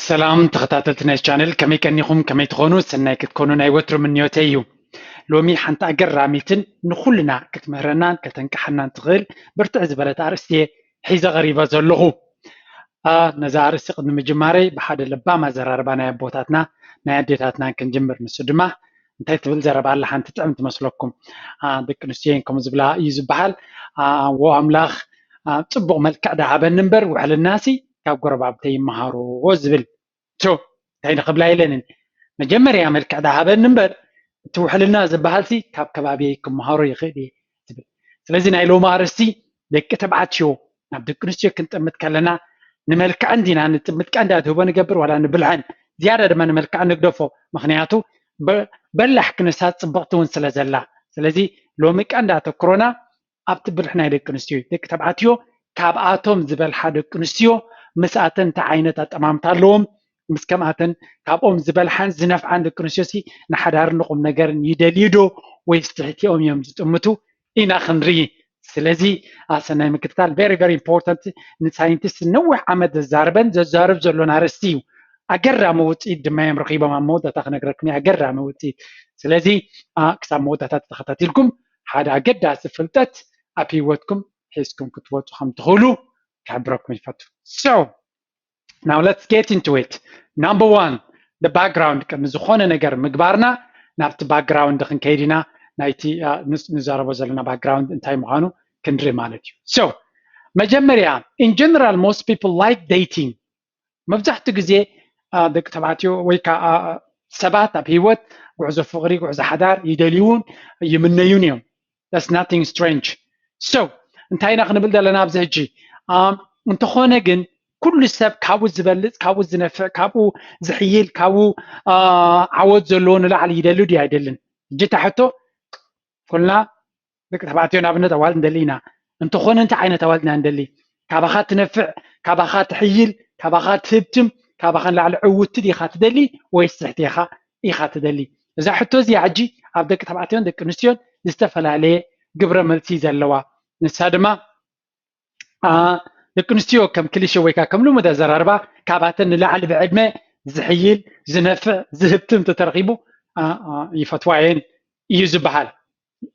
ሰላም ተኸታተልቲ ናይ ቻነል፣ ከመይ ቀኒኹም? ከመይ ትኾኑ? ሰናይ ክትኮኑ ናይ ወትሩ ምንዮተይ እዩ። ሎሚ ሓንቲ ኣገራሚትን ንኹልና ክትምህረናን ከተንቅሓናን ትኽእል ብርትዕ ዝበለት ኣርእስቲ እየ ሒዘ ቐሪበ ዘለኹ። ነዛ ኣርእስቲ ቅድሚ ምጅማረይ ብሓደ ለባም ኣዘራርባ ናይ ኣቦታትና ናይ ኣዴታትናን ክንጅምር። ንሱ ድማ እንታይ ትብል ዘረባ ኣላ ሓንቲ ጥዕም ትመስለኩም? ደቂ ኣንስትዮ ከምኡ ዝብላ እዩ ዝበሃል። ዎ ኣምላኽ ጽቡቕ መልክዕ ደሃበኒ እምበር ውሕልናሲ ካብ ጎረባብተይ ይመሃርዎ ዝብል። ሶ እንታይ ንኽብላ የለንን። መጀመርያ መልክዕ ደሃበኒ እምበር እቲ ውሕልና ዝበሃልሲ ካብ ከባቢየይ ክመሃሮ ይኽእል እየ ዝብል። ስለዚ ናይ ሎሚ ኣርእስቲ ደቂ ተባዕትዮ ናብ ደቂ ኣንስትዮ ክንጥምት ከለና ንመልክዐን ዲና ንጥምት ቀንዳ ትህቦ ንገብር ዋላ ንብልሐን ዝያዳ ድማ ንመልክዐን ንግደፎ። ምኽንያቱ በላሕ ክንሳ ጽብቕቲ እውን ስለ ዘላ። ስለዚ ሎሚ ቀንዳ ተክሮና ኣብቲ ብልሒ ናይ ደቂ ኣንስትዮ እዩ። ደቂ ተባዕትዮ ካብኣቶም ዝበልሓ ደቂ ኣንስትዮ ምስኣተን እንታይ ዓይነት ኣጠማምታ ኣለዎም፣ ምስ ከምኣተን ካብኦም ዝበልሓን ዝነፍዓን ደቂ ኣንስትዮ ሲ ንሓዳርን ንቁም ነገርን ይደልዩ ዶ ወይስ ትሕቲኦም እዮም ዝጥምቱ ኢና ክንርኢ። ስለዚ ኣሰናይ ምክትታል very very important ንሳይንቲስት ነዊሕ ዓመት ዘዛርበን ዘዛርብ ዘሎን ኣርእስቲ እዩ። ኣገራሚ ውፅኢት ድማ እዮም ረኺቦም ኣብ መወዳእታ ክነግረኩም እየ ኣገራሚ ውፅኢት። ስለዚ ክሳብ መወዳእታ ተተኸታቲልኩም ሓደ ኣገዳሲ ፍልጠት ኣብ ህይወትኩም ሒዝኩም ክትወፁ ከም ትኽእሉ ክሕብረኩም ይፈቱ። So now let's get into it. Number one, the background። ቅድሚ ዝኾነ ነገር ምግባርና ናብቲ background ክንከይድ ኢና። ናይቲ ንዛረቦ ዘለና background እንታይ ምዃኑ ክንርኢ ማለት እዩ። So መጀመርያ in general most people like dating። መብዛሕትኡ ግዜ ደቂ ተባዕትዮ ወይ ከዓ ሰባት ኣብ ህይወት ጉዕዞ ፍቕሪ ጉዕዞ ሓዳር ይደልዩን ይምነዩን እዮም። That's nothing strange. So እንታይ ኢና ክንብል ዘለና ኣብዚ ሕጂ? እንተኾነ ግን ኩሉ ሰብ ካብኡ ዝበልፅ ካብኡ ዝነፍዕ ካብኡ ዝሕይል ካብኡ ዓወት ዘለዎ ንላዕሊ ይደሊ ድዩ ኣይደልን? ሕጂ እታ ሕቶ ኩልና ደቂ ተባዕትዮ ንኣብነት ኣዋልድ ንደሊ ኢና። እንተኾነ እንታይ ዓይነት ኣዋልድ ኢና ንደሊ? ካባኻ ትነፍዕ፣ ካባኻ ትሕይል፣ ካባኻ ትህብትም፣ ካባኻ ንላዕሊ ዕውትቲ ዲኻ ትደሊ ወይስ ትሕቴኻ ኢኻ ትደሊ? እዛ ሕቶ እዚኣ ሕጂ ኣብ ደቂ ተባዕትዮን ደቂ ኣንስትዮን ዝተፈላለየ ግብረ መልሲ ዘለዋ። ንሳ ድማ ደቂ ኣንስትዮ ከም ክሊሸ ወይ ከዓ ከም ልሙድ ኣዘራርባ ካብኣተን ንላዕሊ ብዕድመ ዝሕይል ዝነፍዕ ዝህብትም ተተረኺቡ ይፈትዋ እየን እዩ ዝበሃል።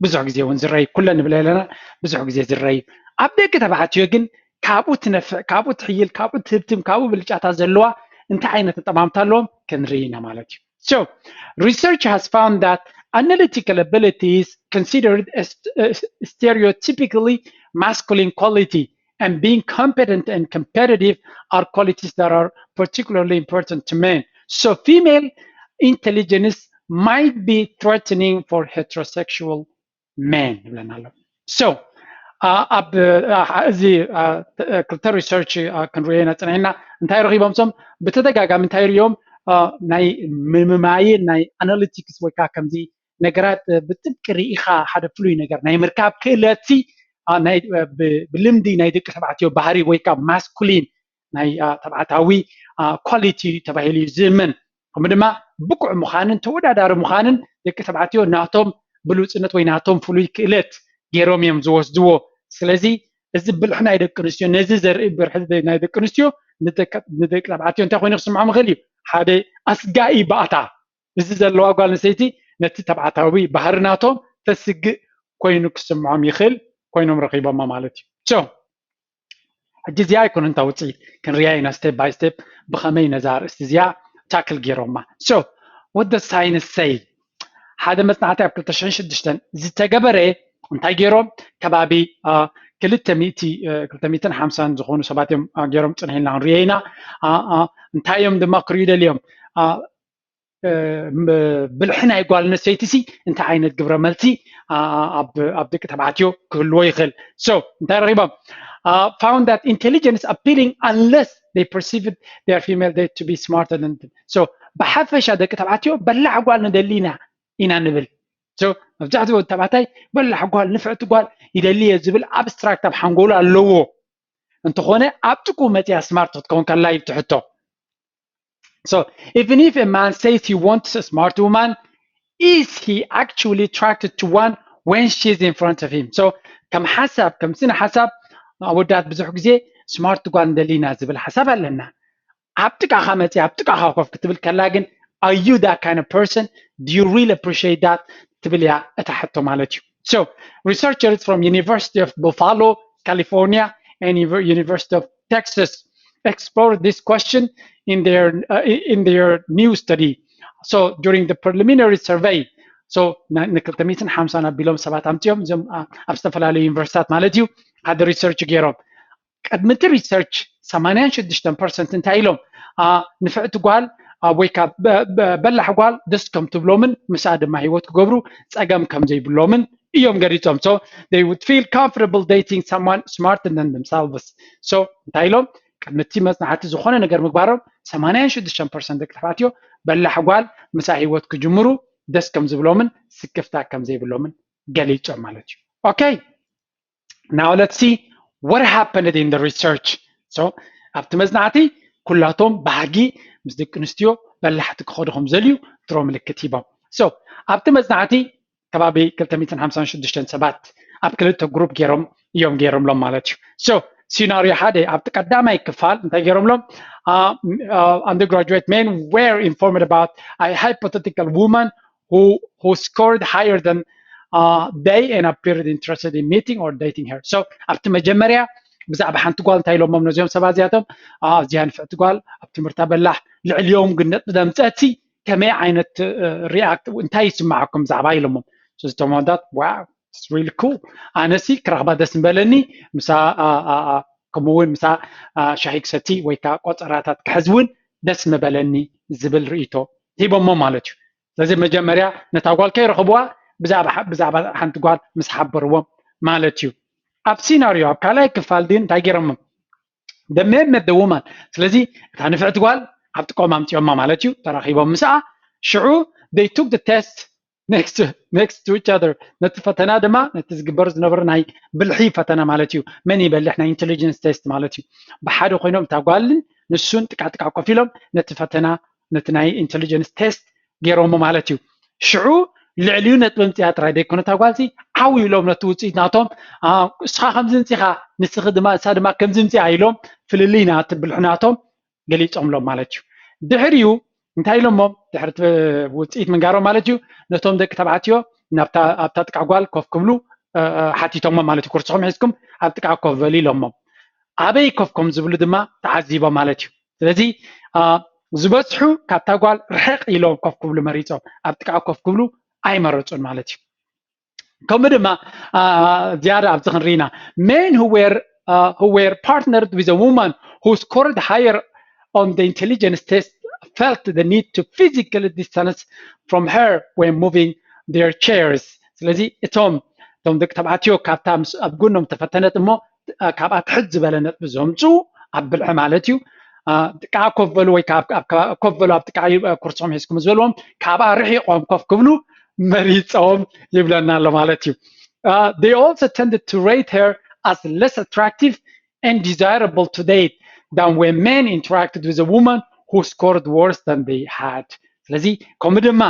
ብዙሕ ግዜ እውን ዝረይ ኩለን ንብል ኣለና ብዙሕ ግዜ ዝረይ ኣብ ደቂ ተባዕትዮ ግን ካብኡ ትነፍዕ ካብኡ ትሕይል ካብኡ ትህብትም ካብኡ ብልጫታት ዘለዋ እንታይ ዓይነት ኣጠማምታ ኣለዎም ክንርኢ ኢና ማለት እዩ። So research has found that analytical ability is considered a stereotypically masculine quality and being competent and competitive are qualities that are particularly important to men. So female intelligence might be threatening for heterosexual men ይብለና ኣሎ። So ኣብ እዚ ክልተ research ክንሪኦ ኢና ፅንሕና እንታይ ረኺቦም ሶም ብተደጋጋሚ እንታይ ሪኦም ናይ ምምማይን ናይ analytics ወይ ከዓ ከምዚ ነገራት ብጥብቂ ርኢኻ ሓደ ፍሉይ ነገር ናይ ምርካብ ክእለት ብልምዲ ናይ ደቂ ተባዕትዮ ባህሪ ወይ ከዓ masculine ናይ ተባዕታዊ quality ተባሂሉ እዩ ዝእመን። ከምኡ ድማ ብቁዕ ምዃንን ተወዳዳሪ ምዃንን ደቂ ተባዕትዮ ናቶም ብሉፅነት ወይ ናቶም ፍሉይ ክእለት ገይሮም እዮም ዝወስድዎ። ስለዚ እዚ ብልሒ ናይ ደቂ ኣንስትዮ ነዚ ዘርኢ ብርሒ ናይ ደቂ ኣንስትዮ ንደቂ ተባዕትዮ እንታይ ኮይኑ ክስምዖም ይኽእል እዩ? ሓደ ኣስጋኢ ባእታ። እዚ ዘለዋ ጓል ኣንስተይቲ ነቲ ተባዕታዊ ባህሪ ናቶም ተስግእ ኮይኑ ክስምዖም ይኽእል ኮይኖም ረኺቦሞ ማለት እዩ። ሕጂ እዚኣ ኣይኮነን እታ ውፅኢት ክንሪኣ ኢና step by step ብኸመይ ነዛ ኣርእስቲ እዚኣ tackle ገይሮማ። So what does science say? ሓደ መፅናዕቲ ኣብ ክልተ ሽሕን ሽዱሽተን ዝተገበረ እንታይ ገይሮም ከባቢ ክልተ ሚእቲ ክልተ ሚእትን ሓምሳን ዝኾኑ ሰባት እዮም ገይሮም ፅንሕ ኢልና ክንሪኦ ኢና። እንታይ እዮም ድማ ክርእዩ ደልዮም? ብልሒ ናይ ጓል ኣንስተይቲ ሲ እንታይ ዓይነት ግብረ መልሲ ኣብ ደቂ ተባዕትዮ ክህልዎ ይኽእል? So እንታይ ረኺቦም? Found that intelligence appealing unless they perceived their female date to be smarter than them. So ብሓፈሻ ደቂ ተባዕትዮ በላዕ ጓል ንደሊ ኢና ኢና ንብል። So መብዛሕትኡ ወዲ ተባዕታይ በላዕ ጓል ንፍዕቲ ጓል ይደሊ እየ ዝብል abstract ኣብ ሓንጎሉ ኣለዎ። እንተኾነ ኣብ ጥቅኡ መፅያ smart ክትከውን ከላ እዩ ትሕቶ። So even if a man says he wants a smart woman, is he actually attracted to one when she's in front of him? So ከም ሓሳብ ከም ስነ ሓሳብ ኣወዳት ብዙሕ ግዜ smart ጓል እንደሊና ዝብል ሓሳብ ኣለና። ኣብ ጥቃኻ መፅያ ኣብ ጥቃኻ ኮፍ ክትብል ከላ ግን are you that kind of person? Do you really appreciate that? ትብል እያ እታ ሕቶ ማለት እዩ። So researchers from University of Buffalo, California and University of Texas explored this question in their uh, in their new study. So during the preliminary survey, so ንክልተ ሚእትን ሓምሳን ኣቢሎም ሰባት ኣምፅኦም እዞም ኣብ ዝተፈላለዩ ዩኒቨርሲታት ማለት እዩ ሓደ ሪሰርች ገይሮም። ቅድሚ እቲ ሪሰርች ሰማንያን ሽዱሽተን ፐርሰንት እንታይ ኢሎም? ንፍዕቲ ጓል ወይ ከዓ በላሕ ጓል ደስ ከም ትብሎምን ምስኣ ድማ ሂወት ክገብሩ ፀገም ከም ዘይብሎምን እዮም ገሊፆም። So they would feel comfortable dating someone smarter than themselves. So እንታይ ኢሎም? ቅድሚ እቲ መፅናዕቲ ዝኾነ ነገር ምግባሮም ሰማንያን ሽዱሽተን ፐርሰንት ደቂ ተባዕትዮ በላሕ ጓል ምስኣ ሂወት ክጅምሩ ደስ ከም ዝብሎምን ስክፍታ ከም ዘይብሎምን ገሊፆም ማለት እዩ። Okay, now let's see what happened in the research. So ኣብቲ መፅናዕቲ ኩላቶም ባህጊ ምስ ደቂ ኣንስትዮ በላሕቲ ክኸዱ ከም ዘልዩ ድሮ ምልክት ሂቦም። So ኣብቲ መፅናዕቲ ከባቢ ክልተ ሚእትን ሓምሳን ሽዱሽተን ሰባት ኣብ ክልተ ግሩፕ ገይሮም እዮም ገይሮምሎም ማለት እዩ። So ሲናሪዮ ሓደ ኣብቲ ቀዳማይ ክፋል እንታይ ገይሮምሎም? Undergraduate men were informed about a hypothetical woman who who scored higher than uh, they and appeared interested in meeting or dating her. So ኣብቲ መጀመርያ ብዛዕባ ሓንቲ ጓል እንታይ ኢሎሞም ነዚኦም ሰባት እዚኣቶም? እዚኣ ንፍዕቲ ጓል ኣብ ትምህርታ በላሕ ልዕሊኦም ግን ነጥቢ ዘምፀእቲ ከመይ ዓይነት ሪኣክት እንታይ ይስማዓኩም ብዛዕባ ኢሎሞም። So እቶም ኣወዳት wow, it's really cool, ኣነሲ ክረኽባ ደስ ምበለኒ፣ ምሳ ከምኡ እውን ምሳ ሻሂ ክሰቲ ወይ ከዓ ቆፀራታት ክሕዝ እውን ደስ ምበለኒ ዝብል ርእይቶ ሂቦሞ ማለት እዩ። ስለዚ መጀመርያ ነታ ጓል ከይረኽብዋ ብዛዕባ ሓንቲ ጓል ምስ ሓበርዎም ማለት እዩ። ኣብ ሲናሪዮ ኣብ ካልኣይ ክፋል ግን እንታይ ገይሮም? The men met the woman። ስለዚ እታ ንፍዕቲ ጓል ኣብ ጥቆም ኣምፅኦማ ማለት እዩ። ተራኺቦም ምስኣ ሽዑ they took the test next to each other። ነቲ ፈተና ድማ ነቲ ዝግበር ዝነበረ ናይ ብልሒ ፈተና ማለት እዩ። መን ይበልሕ ናይ ኢንቴሊጀንስ ቴስት ማለት እዩ። ብሓደ ኮይኖም እታ ጓልን ንሱን ጥቃጥቃ ኮፍ ኢሎም ነቲ ፈተና ነቲ ናይ ኢንቴሊጀንስ ቴስት ገይሮሞ ማለት እዩ። ሽዑ ልዕሊኡ ነጥቢ ምፅኣ ጥራይ ዘይኮነ እታ ጓልሲ ዓው ኢሎም ነቲ ውፅኢት ናቶም እስኻ ከምዚ ምፂኻ ንስኺ ድማ እሳ ድማ ከምዚ ምፅኣ ኢሎም ፍልልይ ናቲ ብልሒ ናቶም ገሊፆምሎም ማለት እዩ። ድሕሪኡ እንታይ ኢሎሞም? ድሕሪ ውፅኢት ምንጋሮም ማለት እዩ ነቶም ደቂ ተባዕትዮ ናብታ ኣብታ ጥቃ ጓል ኮፍ ክብሉ ሓቲቶሞ ማለት እዩ። ኩርስኹም ሒዝኩም ኣብ ጥቃ ኮፍ በሉ ኢሎሞም። ኣበይ ኮፍ ከም ዝብሉ ድማ ተዓዚቦም ማለት እዩ። ስለዚ ዝበዝሑ ካብታ ጓል ርሕቕ ኢሎም ኮፍ ክብሉ መሪፆም፣ ኣብ ጥቃ ኮፍ ክብሉ ኣይመረፁን ማለት እዩ። ከምኡ ድማ ዝያዳ ኣብዚ ክንርኢና men who were uh, who were partnered with a woman who scored higher on the intelligence test felt the need to physically distance from her when moving their chairs. ስለዚ እቶም እቶም ደቂ ተባዕትዮ ካብታ ኣብ ጎኖም ተፈተነት እሞ ካብኣ ትሕት ዝበለ ነጥቢ ዘምፅኡ ኣብ ብልሒ ማለት እዩ። ጥቃ ኮፍ በሉ ወይ ኮፍ በሉ ኣብ ጥቃ ኩርስኹም ሒዝኩም ዝበልዎም ካብኣ ርሒቆም ኮፍ ክብሉ መሪፆም ይብለና ኣሎ ማለት እዩ። They also tended to rate her as less attractive and desirable to date than when men interacted with a woman who scored worse than they had. ስለዚ ከምኡ ድማ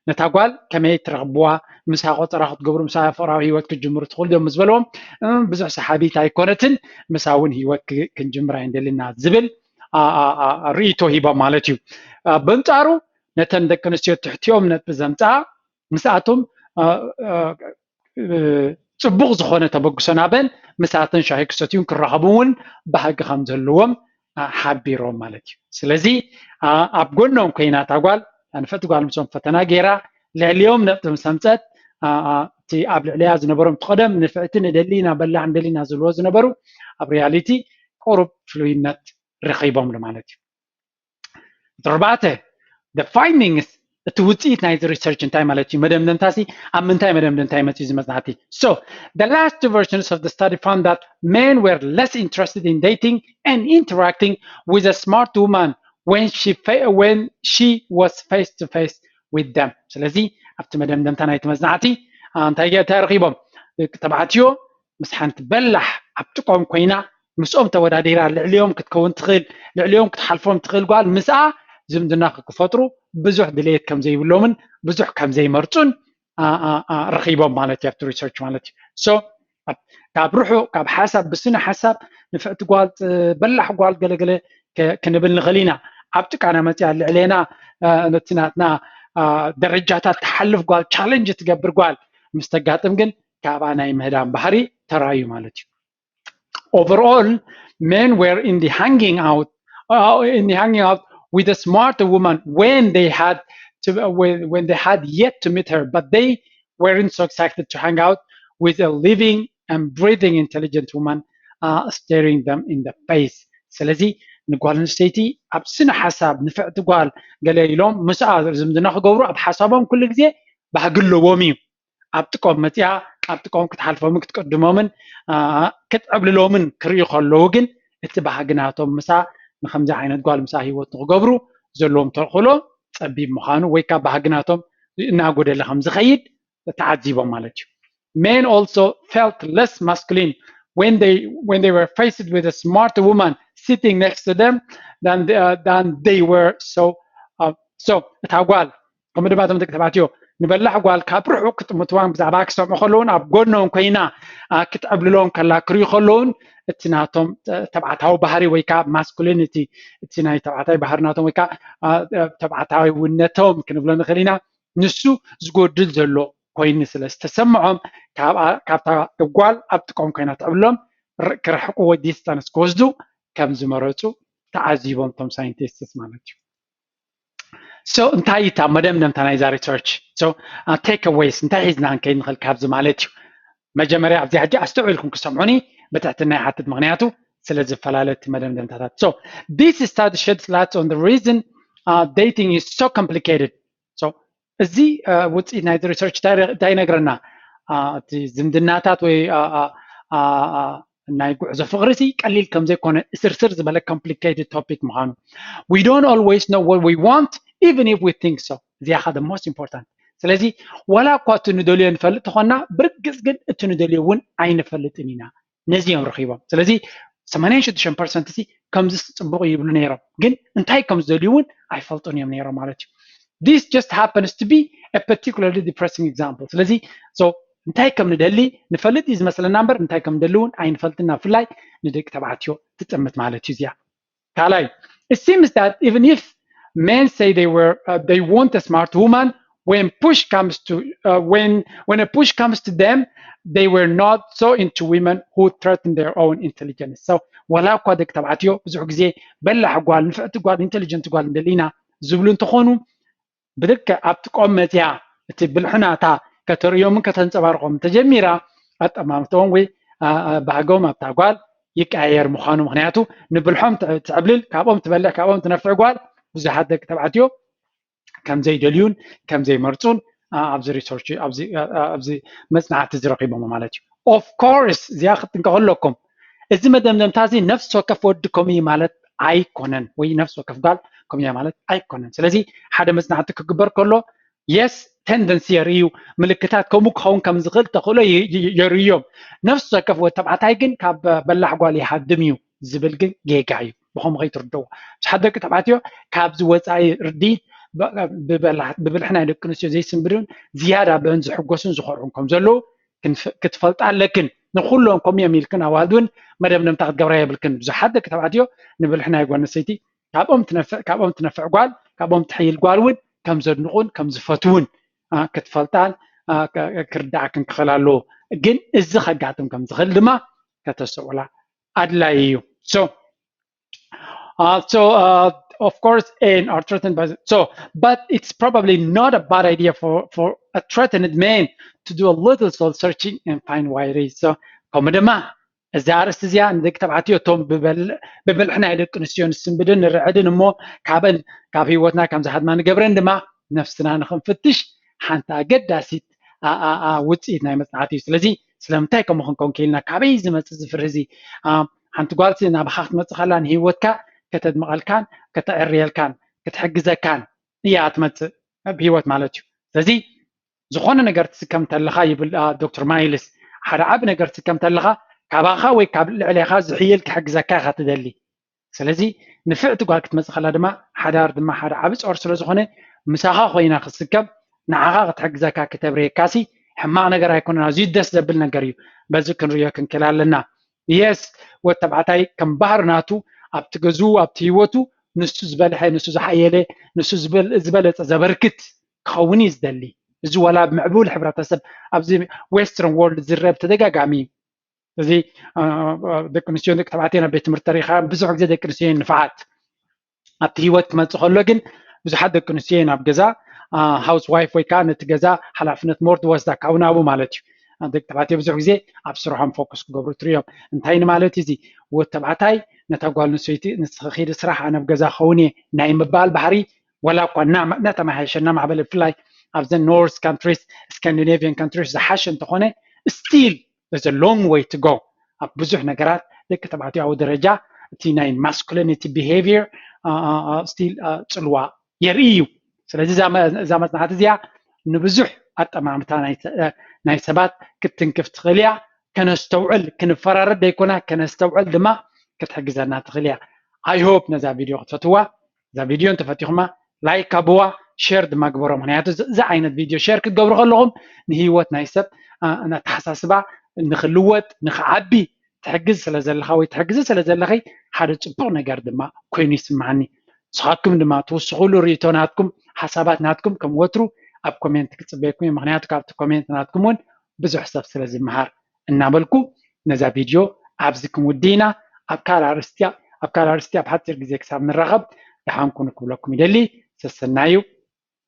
ነታ ጓል ከመይ ትረኽብዋ፣ ምሳ ቆፀራ ክትገብሩ፣ ምሳ ፍቕራዊ ህይወት ክትጅምሩ ትኽእሉ ዶ ምስ በልዎም ብዙሕ ሰሓቢት ኣይኮነትን፣ ምሳ እውን ህይወት ክንጅምር ኣይንደልና ዝብል ርእይቶ ሂቦም ማለት እዩ። በንፃሩ ነተን ደቂ ኣንስትዮ ትሕቲኦም ነጥቢ ዘምፅኣ ምስኣቶም ፅቡቕ ዝኾነ ተበግሶ ናበን ምሳተን ሻሂ ክሰትዩን ክራኸቡ እውን ባህጊ ከም ዘለዎም ሓቢሮም ማለት እዩ። ስለዚ ኣብ ጎኖም ኮይና እታ ጓል ኣንፈቲ ጓል ምስኦም ፈተና ገይራ ልዕሊኦም ነጥቢ ምስ ኣምፀት እቲ ኣብ ልዕሊያ ዝነበሮም ትቐደም ንፍዕቲ ንደሊ ኢና በላሕ ንደሊ ኢና ዝብልዎ ዝነበሩ ኣብ ሪያሊቲ ቁሩብ ፍሉይነት ረኺቦምሉ ማለት እዩ። ኣርባዕተ the findings እቲ ውፅኢት ናይዚ ሪሰርች እንታይ ማለት እዩ? መደምደምታሲ ኣብ ምንታይ መደምደምታ ይመፅእ እዚ መፅናዕቲ? So the last two versions of the study found that men were less interested in dating and interacting with a smart woman when she when she was face to face with them። ስለዚ ኣብቲ መደምደምታ ናይቲ መፅናዕቲ እንታይ እንታይ ረኺቦም? ደቂ ተባዕትዮ ምስ ሓንቲ በላሕ ኣብ ጥቆም ኮይና ምስኦም ተወዳዲራ ልዕሊኦም ክትከውን ትኽእል ልዕሊኦም ክትሓልፎም ትኽእል ጓል ምስኣ ዝምድና ክፈጥሩ ብዙሕ ድሌት ከም ዘይብሎምን ብዙሕ ከም ዘይመርፁን ረኺቦም ማለት እዩ ኣብቲ ሪሰርች ማለት እዩ። So ካብ ርሑቕ ካብ ሓሳብ ብስነ ሓሳብ ንፍዕቲ ጓል በላሕ ጓል ገለገለ ክንብል ንኽእል ኢና። ኣብ ጥቃና መፅያ ልዕሌና ነቲ ናትና ደረጃታት ትሓልፍ ጓል፣ ቻለንጅ ትገብር ጓል ምስ ተጋጥም ግን ካብኣ ናይ ምህዳም ባህሪ ተራእዩ ማለት እዩ። Overall, men were in the hanging out, uh, in the hanging out with a smart woman when they had to, when, when they had yet to meet her, but they weren't so excited to hang out with a living and breathing intelligent woman uh, staring them in the face. ስለዚ ንጓል ኣንስተይቲ ኣብ ስነ ሓሳብ ንፍዕቲ ጓል ገለ ኢሎም ምስኣ ዝምድና ክገብሩ ኣብ ሓሳቦም ኩሉ ግዜ ባህጊ ኣለዎም እዩ። ኣብ ጥቆም መፅያ ኣብ ጥቆም ክትሓልፎምን ክትቅድሞምን ክትዕብልሎምን ክርእዩ ከለዉ ግን እቲ ባህጊ ናቶም ምሳ ንከምዚ ዓይነት ጓል ምሳ ህይወት ንክገብሩ ዘለዎም ተኽእሎ ፀቢብ ምዃኑ ወይ ካብ ባህጊ ናቶም እናጎደለ ከም ዝኸይድ ተዓዚቦም ማለት እዩ። Men also felt less masculine when they when they were faced with a smart woman sitting next to them than, uh, than they were so uh, so እታ ጓል ከምኡ ድማ እቶም ደቂ ተባዕትዮ ንበላሕ ጓል ካብ ርሑቕ ክጥምትዋን ብዛዕባ ክሰምዑ ከለውን ኣብ ጎኖም ኮይና ክትዕብልሎም ከላ ክርእዩ ከለውን እቲ ናቶም ተባዕታዊ ባህሪ ወይ ከዓ ማስኩሊኒቲ እቲ ናይ ተባዕታይ ባህሪ ናቶም ወይ ከዓ ተባዕታዊነቶም ክንብሎ ንኽእል ኢና ንሱ ዝጎድል ዘሎ ኮይኑ ስለ ዝተሰምዖም ካብታ ጓል ኣብ ጥቆም ኮይና ትዕብሎም ክርሕቁ ወይ ዲስታንስ ክወስዱ ከም ዝመረፁ ተዓዚቦም እቶም ሳይንቲስትስ ማለት እዩ። So እንታይ እታ መደምደምታ ናይዛ ሪሰርች? So take aways እንታይ ሒዝና ክንከይድ ንኽእል ካብዚ ማለት እዩ። መጀመርያ ኣብዚ ሕጂ ኣስተውዒልኩም ክሰምዑኒ ብትሕትና ይሓትት፣ ምኽንያቱ ስለ ዝፈላለ እቲ መደምደምታታት። So this study sheds light on the reason uh, dating is so complicated. So እዚ ውፅኢት ናይዚ ሪሰርች እንታይ ይነግረና? እቲ ዝምድናታት ወይ ናይ ጉዕዞ ፍቅሪ ሲ ቀሊል ከም ዘይኮነ እስርስር ዝበለ complicated topic ምዃኑ። We don't always know what we want even if we think so. እዚኣ ኻ the most important። ስለዚ ዋላ እኳ እቲ ንደልዮ ንፈልጥ ተኾና ብርግፅ ግን እቲ ንደልዮ እውን ኣይንፈልጥን ኢና። ነዚ እዮም ረኺቦም። ስለዚ ሰማንያን ሽዱሽተን ፐርሰንት ሲ ከምዚ ፅቡቅ ይብሉ ነይሮም፣ ግን እንታይ ከም ዝደልዩ እውን ኣይፈልጡን እዮም ነይሮም ማለት እዩ። This just happens to be a particularly depressing example. ስለዚ so እንታይ ከም ንደሊ ንፈልጥ እዩ ዝመስለና እምበር እንታይ ከም ንደሊ እውን ኣይንፈልጥና። ብፍላይ ንደቂ ተባዕትዮ ትጥምት ማለት እዩ እዚኣ። ካልኣይ, it seems that even if men say they were uh, they want a smart woman, when push comes to uh, when when a push comes to them, they were not so into women who threaten their own intelligence. So ዋላ እኳ ደቂ ተባዕትዮ ብዙሕ ግዜ በላሕ ጓል፣ ንፍዕቲ ጓል፣ ኢንቴሊጀንት ጓል እንደሊና ዝብሉ እንተኾኑ ብልክዕ ኣብቲ ቆም መፅያ እቲ ብልሕናታ ከተርእዮምን ከተንፀባርቆም ተጀሚራ ኣጠማምተኦም ወይ ባህጎም ኣብታ ጓል ይቀያየር ምዃኑ። ምክንያቱ ንብልሖም ትዕብል፣ ካብኦም ትበልዕ፣ ካብኦም ትነፍዕ ጓል ብዙሓት ደቂ ተባዕትዮ ከም ዘይደልዩን ከም ዘይመርፁን ኣብዚ ሪሰርች ኣብዚ መፅናዕቲ ዝረኪቦም ማለት እዩ። Of course እዚኣ ክትጥንቀቁ ኣለኩም። እዚ መደምደምታ እዚ ነፍሲ ወከፍ ወዲ ከምኡ ማለት ኣይኮነን ወይ ነፍሲ ወከፍ ጓል ከምኡ ማለት ኣይኮነን። ስለዚ ሓደ መፅናዕቲ ክግበር ከሎ yes ቴንደንሲ የርእዩ፣ ምልክታት ከምኡ ክኸውን ከም ዝኽእል ተኽእሎ የርእዮም። ነፍሲ ወከፍ ወዲ ተባዕታይ ግን ካብ በላሕ ጓል ይሃድም እዩ ዝብል ግን ጌጋ እዩ። ብኸምኡ ከይትርድዎ። ብዙሓት ደቂ ተባዕትዮ ካብዚ ወፃኢ ርድኢት ብብልሒ ናይ ደቂ ኣንስትዮ ዘይስንብድን ዝያዳ ብአን ዝሕጎሱን ዝኾርዑን ከም ዘለዉ ክትፈልጣ ኣለክን። ንኩሎም ከምኡ እዮም ኢልክን ኣዋልድ እውን መደምደምታ ክትገብራ የብልክን። ብዙሓት ደቂ ተባዕትዮ ንብልሒ ናይ ጓል ኣንስተይቲ ካብኦም ትነፍዕ ካብኦም ትነፍዕ ጓል ካብኦም ትሕይል ጓል እውን ከም ዘድንቑን ከም ዝፈትውን ክትፈልጣን ክርዳእክን ክኽእል ኣለዎ። ግን እዚ ከጋጥም ከም ዝኽእል ድማ ከተስተውዕላ ኣድላይ እዩ። So Uh, so uh, of course, and are threatened by so, but it's probably not a bad idea for for a threatened man to do a little soul searching and find why it is. So ከምኡ ድማ እዛ ኣርእስቲ እዚኣ ንደቂ ተባዕትዮ እቶም ብብልሒ ናይ ደቂ ኣንስትዮ ንስንብድን ንርዕድን እሞ ካብን ካብ ህይወትና ከም ዝሃድማ ንገብረን ድማ ነፍስና ንክንፍትሽ ሓንቲ ኣገዳሲት ውፅኢት ናይ መፅናዕቲ እዩ። ስለዚ ስለምንታይ ከምኡ ክንከውን ክኢልና? ካበይ ዝመፅእ ዝፍርህ እዚ? ሓንቲ ጓልሲ ናባኻ ክትመፅእ ከላ ንህይወትካ ከተድምቐልካን ከተዕርየልካን ክትሕግዘካን እያ ትመፅእ ኣብ ህይወት ማለት እዩ። ስለዚ ዝኾነ ነገር ትስከም ተለኻ ይብል ዶክተር ማይልስ፣ ሓደ ዓቢ ነገር ትስከም ተለኻ ካባኻ ወይ ካብ ልዕሌኻ ዝሕይል ክሕግዘካ ኢኻ ትደሊ። ስለዚ ንፍዕቲ ጓል ክትመፅእ ከላ ድማ ሓዳር ድማ ሓደ ዓቢ ፆር ስለ ዝኾነ ምሳኻ ኮይና ክትስከም ንዓኻ ክትሕግዘካ ክተብርየካሲ ሕማቕ ነገር ኣይኮነን። ኣዝዩ ደስ ዘብል ነገር እዩ። በዚ ክንርእዮ ክንክእል ኣለና። የስ ወድ ተባዕታይ ከም ባህሪ ናቱ ኣብቲ ገዝኡ ኣብቲ ህይወቱ ንሱ ዝበልሐ ንሱ ዝሓየለ ንሱ ዝበለፀ ዘበርክት ክኸውን እዩ ዝደሊ። እዚ ዋላ ኣብ ምዕቡል ሕብረተሰብ ኣብዚ western world ዝረብ ተደጋጋሚ እዩ። እዚ ደቂ ኣንስትዮ ደቂ ተባዕትዮ ናብ ቤት ትምህርቲ ተሪኻ ብዙሕ ግዜ ደቂ ኣንስትዮ ንፍዓት ኣብቲ ህይወት ክመፅእ ከሎ ግን ብዙሓት ደቂ ኣንስትዮ ናብ ገዛ house wife ወይ ከዓ ነቲ ገዛ ሓላፍነት more ዝወስዳ ካብ ናቡ ማለት እዩ። ደቂ ተባዕትዮ ብዙሕ ግዜ ኣብ ስርሖም focus ክገብሩ ትሪኦም። እንታይ ንማለት እዚ ወዲ ተባዕታይ ነታ ጓል ኣንስተይቲ ንስኺ ኪዲ ስራሕ ኣነ ኣብ ገዛ ኸውን እየ ናይ ምባል ባህሪ ዋላ እኳ እናተመሓየሸ እናማዕበለ ብፍላይ ኣብዘን north countries Scandinavian countries ዝሓሸ እንተኾነ still there's a long way to go ኣብ ብዙሕ ነገራት ደቂ ተባዕትዮ ኣብ ደረጃ እቲ ናይ masculinity behavior still ፅልዋ የርኢ እዩ። ስለዚ እዛ መፅናዕቲ እዚኣ ንብዙሕ ኣጠማምታ ናይ ሰባት ክትትንክፍ ትኽእል እያ። ከነስተውዕል ክንፈራረድ ዘይኮና ከነስተውዕል ድማ ክትሕግዘና ትኽእል እያ። I hope ነዛ ቪድዮ ክትፈትዋ እዛ ቪድዮ እንተፈቲኹማ like ኣብዋ share ድማ ግበሮ። ምክንያቱ እዚ ዓይነት ቪድዮ share ክትገብሩ ከለኹም ንህይወት ናይ ሰብ ኣተሓሳስባ ንክልወጥ ንክዓቢ ትሕግዝ ስለ ዘለኻ ወይ ትሕግዚ ስለ ዘለኺ ሓደ ፅቡቕ ነገር ድማ ኮይኑ ይስምዓኒ። ንስኻትኩም ድማ ትውስኹሉ ርእይቶ ናትኩም ሓሳባት ናትኩም ከም ወትሩ ኣብ comment ክፅበየኩም እዩ። ምክንያቱ ካብቲ comment ናትኩም እውን ብዙሕ ሰብ ስለ ዝመሃር እናበልኩ ነዛ ቪድዮ ኣብዚ ክንውድእ ኢና። ኣብ ካልእ ኣርእስቲ ኣብ ካልእ ኣርእስቲ ኣብ ሓፂር ግዜ ክሳብ ንራኸብ ደሓን ኩኑ ክብለኩም ይደሊ። ሰሰናዩ።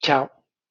ቻው።